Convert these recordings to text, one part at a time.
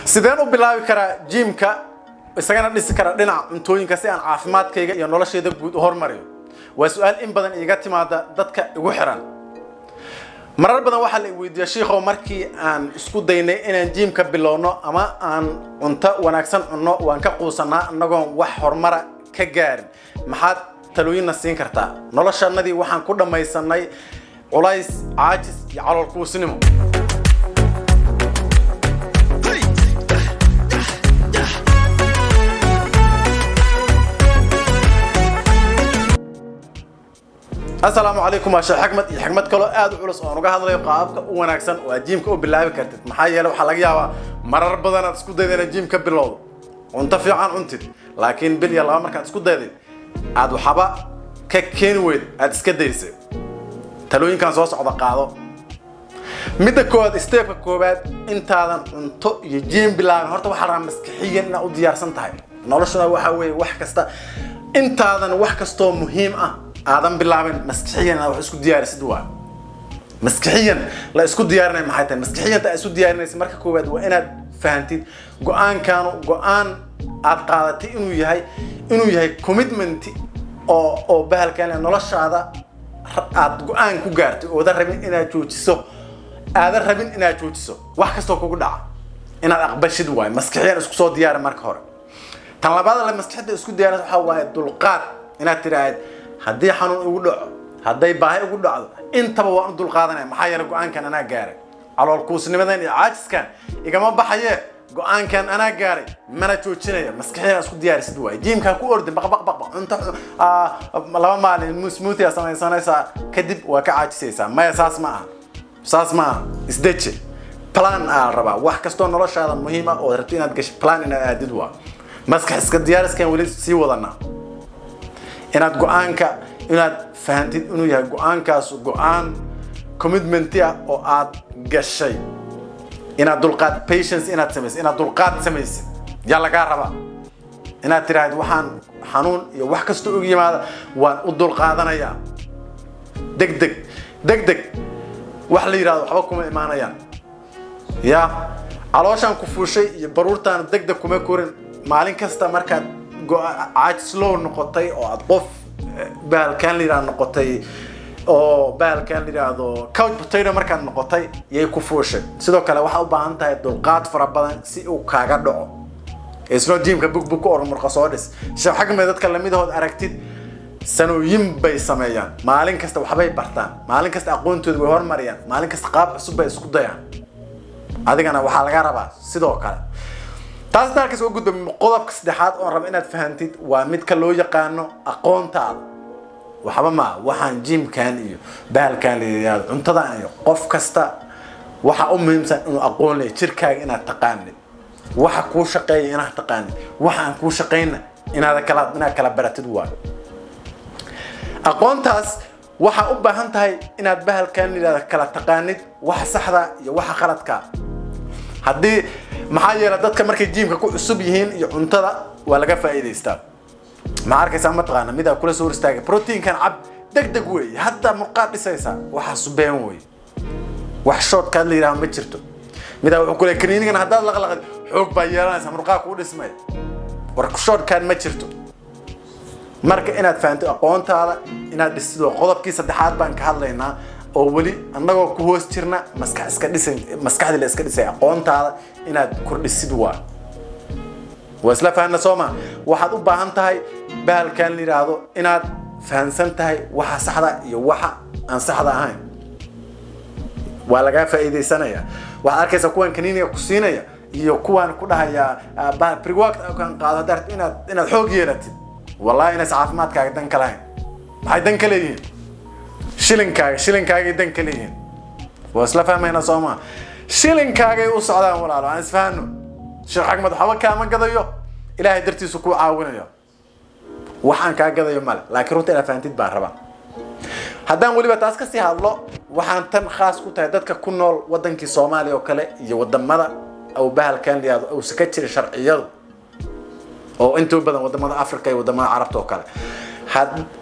Sideen u bilaabi karaa gym-ka, isagana dhisi karaa dhinaca cuntooyinka si aan caafimaadkayga iyo noloshayda guud u hormariyo? Waa su-aal in badan iiga timaada dadka igu xiran. Marar badan waxaa la weydiiyaa: "Shiikhow, markii aan isku daynay inaan gym-ka bilowno ama aan cunto wanaagsan cunno, waan ka quusanaa annagoon wax horumara ka gaarin. Maxaad talooyinna siin kartaa? Noloshanadii waxaan ku dhammaysanay culays, caajis iyo calool kuusnimo." Asalaamu calaykum, waa Sheekh Xikmad iyo xikmad kaloo aad u culus oo aan uga hadlayo qaababka u wanaagsan oo aad gym-ka u bilaabi kartid. Maxaa yeelay, waxaa laga yaabaa marar badan aad isku dayda inaad gym-ka bilowdo, cunto fiican cuntid, laakiin bil iyo laba markaad isku dayday aad waxba ka keeni weyd, aad iska daysay. Talooyinkan soo socda qaado. Midda koowaad, step-ka koowaad, intaadan cunto iyo gym bilaabin, horta waxaa rabaa maskaxiyan inaad u diyaarsan tahay. Noloshuna waxaa weeye, wax kasta intaadan, wax kastoo muhiim ah aadan bilaabin, maskixiyan inaad wax isku diyaarisid. Waa maskixiyan la isku diyaarinaya maxay tahay? Maskixiyanta aad isu diyaarinaysa, marka koowaad waa inaad fahantid go-aankaanu go-aan aad qaadatay inuu yahay commitment oo bahalkan noloshaada aad go-aan ku gaartay, oodan rabin inaad joojiso, aadan rabin inaad joojiso. Wax kastoo kugu dhaca inaad aqbashid waayo. Maskixiyan isku soo diyaari marka hore. Tan labaad la maskaxda isku diyaarinaysa waxaa waaye dulqaad. Inaad tiraahid: "Haddii xanuun igu dhaco, hadday baahi igu dhacdo, intaba waan u dulqaadanaya. Maxaa yeelay, go-aankan anaa gaaray. Calool kuusnimadan iyo caajiskan igama baxaye. Go-aankan anaa gaaray, mana joojinaya." Maskaxdana isku diyaarisid waaye. Gym-kaa ku ordin baq baq baq baq, cunto 2 maalin smoothie aa samaysanaysaa, kadib waa ka caajisaysaa. Maya, saas ma aha, saas ma aha. Isdeji, plan aa la rabaa. Wax kastoo noloshaada muhiim ah oo rabto inaad gasho, plan inaad aadid waa. Maskax iska diyaariskan weli sii wadanaa. Inaad go-aanka, inaad fahantid inuu yahay go-aankaas go-aan commitment ah oo aad gashay. Inaad dulqaad, patience inaad samaysid, inaad dulqaad samaysid yaa lagaa rabaa. Inaad tiraahid: "Waxaan xanuun iyo wax kastoo og yimaada waan u dulqaadanayaa." Deg deg, deg deg wax la yidhahdo waxba kuma imaanayaan. Ya calooshaan ku fuushay iyo baruurtaan deg deg kuma korin. Maalin kasta markaad caajislow noqotay oo aad qof bahalkaan la yidhahdo noqotay, oo bahalkaan la yidhaahdo couch potato markaad noqotay, yay ku fuushay. Sidoo kale waxaa u baahan tahay dulqaad fara badan si uu kaaga dhaco. Isnoo gym-ka bug bug ku oran, murqa soo dhis. Sheekh Xagme, dadka lamidahood aragtid, sanooyin bay sameeyaan. Maalin kasta waxbay bartaan, maalin kasta aqoontooda way hormariyaan, maalin kasta qaab cusub bay isku dayaan. Adigana waxaa laga rabaa sidoo kale. Taas intaan halkaas uga gudbo, qodobka saddexaad oon raba inaad fahantid waa midka loo yaqaano aqoontaada. Waxba maa waxaan gym-kan iyo bahalkan la yidhaahdo, cuntadan iyo qof kasta, waxa u muhiimsan inuu aqoon leeyahay. Jirkaaga inaad taqaanid, waxa kuu shaqeeya inaad taqaanid, waxa aan kuu shaqayna inaad kala baratid waa. Aqoontaas waxaa u baahan tahay inaad bahalkan la yidhahdo kala taqaanid waxa saxda iyo waxa khaladka. Haddii, maxaa yeelay, dadka markay gym-ka ku cusub yihiin iyo cuntada waa laga faa'iidaystaa. Maxaa arkaysaa? Mataqaana, midaa kula soo hor istaagay: "Proteinkan cab, deg deg weeye, hadda murqaad dhisaysaa." Waxaas been weeye. Wax shortcut la yidhaha ma jirto. Midaa wuxuu ku leeyahay: "Kaniinigan haddaad laqlaqad, xoog baa yeelanaysaa, murqaa kuu dhismaya." War, shortcut ma jirto. Marka inaad fahanto aqoontaada inaad dhisido, qodobkii saddexaad baan ka hadlaynaa, oo weli annagoo ku hoos jirna maskax iska dhisay, maskaxdii la iska dhisay. Aqoontaada inaad kordhisid waa isla fahanna, soo ma? Waxaad u baahan tahay bahalkan la yidhaahdo inaad fahansan tahay waxa saxda iyo waxa aan saxda ahayn. Waa lagaa faa'iidaysanaya. Waxaad arkaysaa kuwan kaniiniga ku siinaya iyo kuwan ku dhahaya pre-workout kan qaado haddaad rabto inaad xoog yeelatid. Wallahi inaysan caafimaadkaaga dan ka lahayn. Maxay dan ka leeyihiin? Shilinkaaga, shilinkaagay dan ka leeyihiin. Waa isla fahmaynaa, soo maa? Shilinkaagay u socdaan. Walaalo, aan isfahano. Sheekh Axmed waxba kaama gadayo, Ilaahay dartiisu kuu caawinayo. Waxaan kaa gadayo male, laakiin runta inaad fahantid baan rabaa. Haddaan weliba taas kasii hadlo, waxaan tan khaas ku tahay dadka ku nool wadankii Soomaaliya oo kale iyo wadamada au bahalkan la yihahdo uusa ka jirin sharciyadu, oo inta badan wadamada Africa iyo wadamada Carabta oo kale.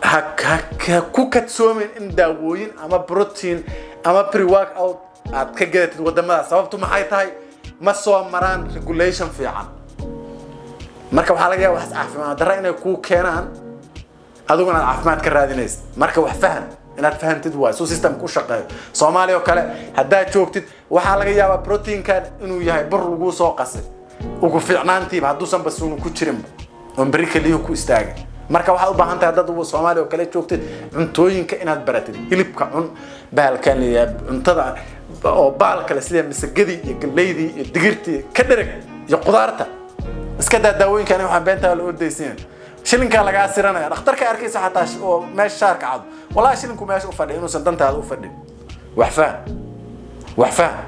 Ha ku kadsoomin in daawooyin ama protein ama pre workout aad ka gadatid wadamada. Sababtu maxay tahay? Ma soo maraan regulation fiican. Marka waxaa laga yaabaa waxaas caafimaad darro inay kuu keenaan, adiguna aad caafimaad ka raadinaysid. Marka wax faham, inaad fahantid waay suu system ku shaqeeyo. Soomaaliya oo kale haddaad joogtid, waxaa laga yaabaa proteinkan inuu yahay bur laguu soo qasay ugu fiicnaantiiba, hadduusan basuunu ku jirinba oon berri keliyuhu ku istaagin. Marka waxaad u baahan tahay, haddaad Soomaaliya oo kale joogtid, cuntooyinka inaad baratid. Hilibka cun, bahalkan la cuntada oo baal kale sida masagadii iyo galeydii iyo digirtii ka dhereg iyo qudaarta. Iska daa daawooyinka, aniga waxaan beentaa la ordaysiin. Shilinkaa lagaa siranaya. Dhakhtarka arkaysa xataa oo meesha shaarka cado, wallahi shilinku meesha u fadhiya inuusan dantaada u fadhin. Wax faham, wax faham.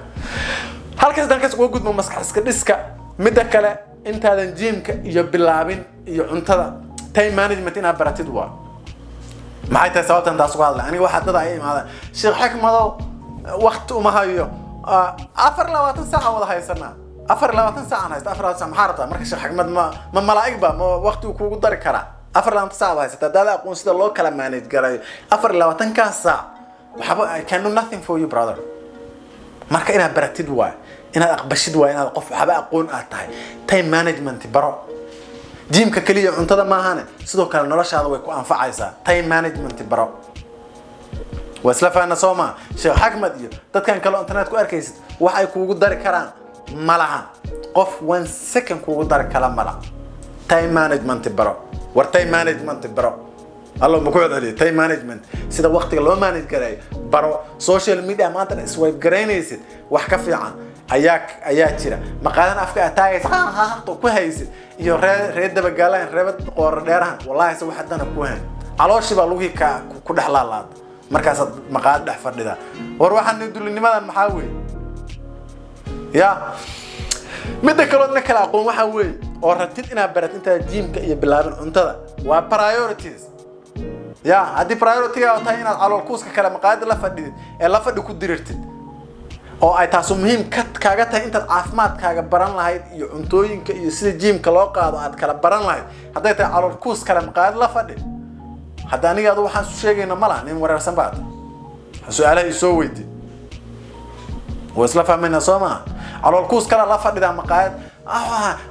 Halkaas dankaas uga gudmo maskax iska dhiska. Midda kale, intaadan gymka iyo bilaabin iyo cuntada, time management inaad baratid waa. Maxay tahay sababtan taas uga hadlay aniga? Waxaa dad ay imaadaan, "Sheekh Xikmadow, waqti uma hayo." 24 saac aan wada haysanaa, 24 saac aan haysta. 24 saac maxaa rabtaa marka? Sheekh Xikmad ma malaa'ig ba ma waqti uu kuugu dari karaa? 24 saac baa haysataa. Haddaad aqoon sida loo kala manage garayo 24-kaas saac, waxba I can do nothing for you, brother. Marka inaad baratid waay, inaad aqbashid waay inaad qof waxba aqoon aad tahay. Time management baro. Gymka kaliya cuntada maahane, sidoo kale noloshaada way ku anfacaysaa. Time management baro. Waa isla fahanna, soo maa? Sheekh Xakmad iyo dadkan kale oo internet ku arkaysid wax ay kuugu dari karaan ma lahan. Qof one second kuugu dari kala mala. Time management baro. War time management baro. Allo ma ku celceliyo? Time management, sida waqtiga loo manage gareeyo baro. Social media maanta swipe garaynaysid, wax ka fiican ayaa jira. Maqaadan afka aad taagaysa qaqaqaqto ku haysid iyo ree dabagaalahan, reeba qoora dheerahan, wallahi se wax haddana ku hayn, calooshii baa lugihii ka ku dhex laalaada, markaasaad maqaayad dhex fadhida. War waxaan dulinimadan maxaa weeye? Ya midda kaloodna kala aqoon waxaa weeye oo rabtid inaad barat intaad gymka iyo bilaabin cuntada waa priorities. Ya haddii priority-ga tahay inaad calool kuuska kale maqaayada la fadhidid ee la fadhi ku dirirtid, oo ay taasu muhiim ka kaaga tahay intaad caafimaadkaaga baran lahayd iyo cuntooyinka iyo sida gymka loo qaado aad kala baran lahayd, hadday tahay calool kuus kale maqaayad la fadhi, hadda aniga adu waxaan isu sheegayna ma laha. Nin wareersan baa tahay, su-aalaha isoo weydii waa isla fahmaynaa, soo maaha? Calool kuus kale la fadhidaa maqaayad.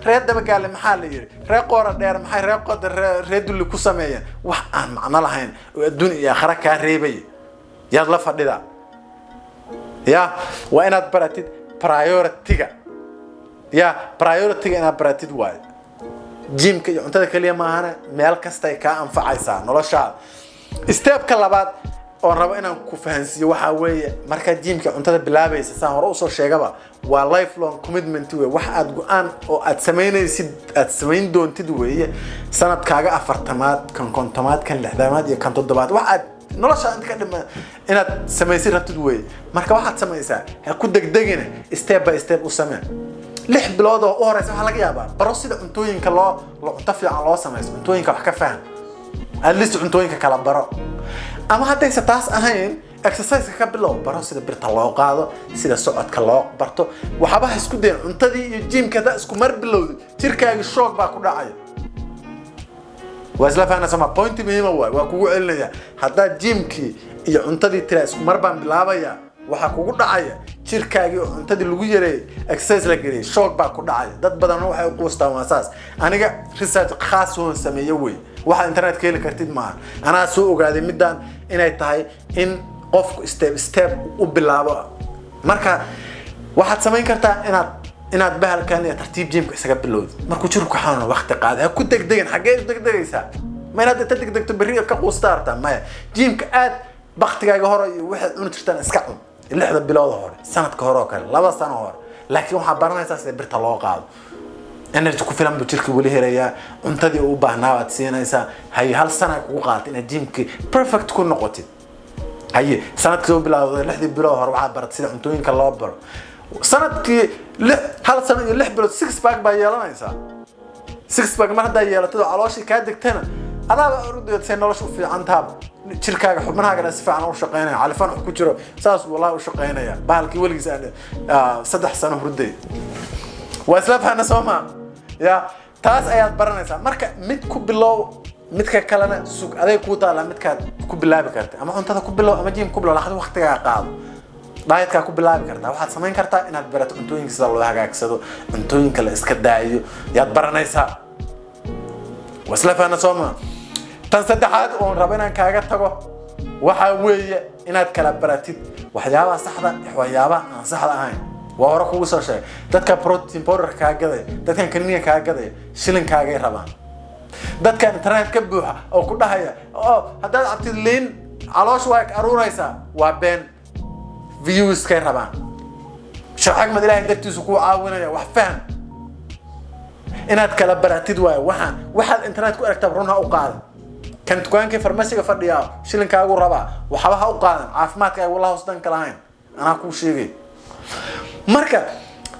Reer Dabagaale maxaa la yidhi? Reer qoora dheer maxay reer qoda reer dulli ku sameeyeen? Wax aan macno lahayn oo adduun iyo aakhara kaa reebaya yaad la fadhidaa. Ya waa inaad baratid priority-ga. Ya priority-ga inaad baratid waayo. Gymka iyo cuntada keliya maahane, meel kastay kaa anfacaysaa noloshaada. Stepka labaad oon rabo inaan ku fahansiiyo waxaa weeye, markaad gymka cuntada bilaabaysa, saan hore usoo sheegaba, waa lifelong commitment wey. Wax aad go-aan oo aad samaynaysid, aad samayn doontid weeye, sanadkaaga 40aad, kan 50aad, kan 60aad iyo kan 7aad, wax aad nolosha inta ka dhima inaad samaysid rabtid weeye. Marka waxaad samaysaa, ha ku degdegina, step by step u samee. 6 bilood oo u horeysa waxaa laga yaabaa baro sida cuntooyinka loo cunto fiican loo samaysto, cuntooyinka wax ka faham, at least cuntooyinka kala baro. Ama haddaysa taas ahayn, exercise ka bilow. Baro sida birta loo qaado, sida socodka loo barto. Waxba ha isku dayin cuntadii iyo gymka haddaa isku mar bilowdid, jirkaagi shock baa ku dhacaya. Waa isla fahanaysa ma? Point muhiima waay, waa kugu celinaya. Haddaad gymkii iyo cuntadii tiraa isku mar baan bilaabaya, waxaa kugu dhacaya jirkaagii oo cuntadii lagu yareeyey, exercise la geliyey, shock baa ku dhacaya. Dad badan waxay u quustaan waa saas. Aniga research khaas oon sameeye wey, waxaad internet ka heli kartid maaha. Anaa soo ogaaday midaan inay tahay in qofku step step u bilaabo. Marka waxaad samayn kartaa inaad bahalkan iyo tartiib gymka isaga bilowdid. Markuu jirku ka xanuuno waqti qaada, ha ku degdegin. Xaggee u degdegaysaa? Ma inaad inta degdegto berri ka quusta rabtaa? Maya, gymka aad baktigaaga hore iyo waxaad cuni jirtaan iska cun 6da bilood hore, sanadka hore oo kale, 2 sano hore. Laakiin waxaa baranaysaa sida birta loo qaado. Energy ku filan buu jirka weli helayaa, cuntadii uu u baahnaa baad siinaysaa. Haye, hal sana kugu qaatay inaad gymkii perfect ku noqotid. Haye, sanadkii soo bilowday, 6dii bilood hore waxaad baratay sida cuntooyinka loo baro. Sanadkii hal sano iyo 6 bilood six pack baa yeelanaysaa. Six pack mar haddaa yeelatid oo calooshii kaa degtana, adaaba ordeed nolosha u fiican taaba, jirkaaga xubnahaagana si fiican u shaqeynaya. Califan wax ku jiro saas wallahi u shaqeynaya bahalkii weligiis aan 3 sano hurday. Waa isla fahna, soo maa? Ya taas ayaad baranaysaa. Marka mid ku bilow, midka kalena sug, aday kuu taallaa midkaad ku bilaabi karta. Ama cuntada ku bilow ama gym ku bilow, laakiin waqtigaa qaado. Dietkaa ku bilaabi kartaa. Waxaad samayn kartaa inaad barato cuntooyinka sida loo hagaagsado, cuntooyinka la iska daayo yaad baranaysaa. Waa isla fahna soo maa? Tan saddexaad oon rabo inaan kaaga tago waxaa weeye inaad kala baratid waxyaabaha saxda iyo waxyaabaha aan saxda ahayn. Waa hore kugu soo sheegay, dadka protein powder kaa gadaya, dadkan kaniiniga kaa gadaya, shilinkaagay rabaan. Dadkan internet ka buuxa oo ku dhahaya oo haddaad cabtid liin caloosha waa aruuraysaa, waa been, viewskay rabaan. Sheekh Axmed Ilaahay dartiisu kuu caawinaya. Wax faham, inaad kala baratid waayo. Waxaan waxaad internet ku aragtaa run ha u qaadan. Kan dukaankii farmasiga fadhiyaa shilinkaagu rabaa, waxba ha u qaadan. Caafimaadkaaga wallahi hoos danka lahayn, anaa kuu sheegay. Marka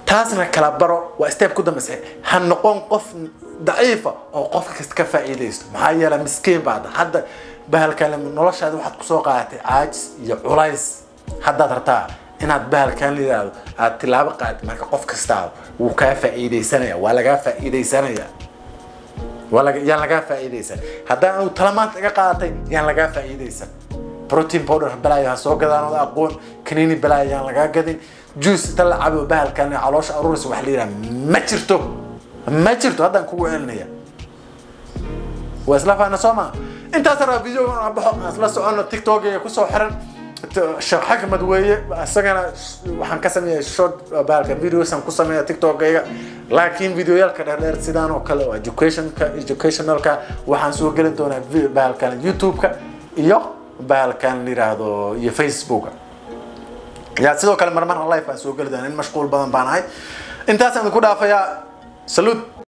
taasna kala baro, waa step ku dambaysa. Ha noqon qof daciifa oo qofka kasta ka faa'iidaysto, maxaa yeelay miskiin baad hadda bahalkan noloshaada waxaad kusoo qaadatay caajis iyo culays. Haddaad rabtaa inaad bahalkan la yidhaahdo aad tilaabo qaadid, marka qof kastaa wuu kaa faa'iidaysanaya, waa lagaa faa'iidaysanaya. Waa laga yaan lagaa faa'iidaysan. Haddaan anigu tala maanta iga qaadatay, yaan lagaa faa'iidaysan. Protein powder balaayo ha soo gadaan oo aqoon, kaniini balaayo yaan lagaa gadin, juice inta la cabo bahalkan caloosha aruuraysa wax la yidhaha ma jirto, ma jirto. Haddaan kugu celinaya, waa isla faana soo maa? Intaas rabaa video aan baxo, aan isla soconno. TikTok-ga kusoo xiran Sheekh Xakmad weeye, isagana waxaan ka sameeyay short bahalka videos aan ku sameeya TikTok-gayga, laakiin videoyaalka dheer dheer sidaan oo kale oo educationka, educationalka waxaan soo gelin doonaa bahalkan YouTube-ka iyo bahalkan la yiraahdo iyo Facebooka. Yaa sidoo kale marmarna live baan soo geli doonaa, in mashquul badan baan ahay. Intaasaan ku dhaafayaa. Saluud.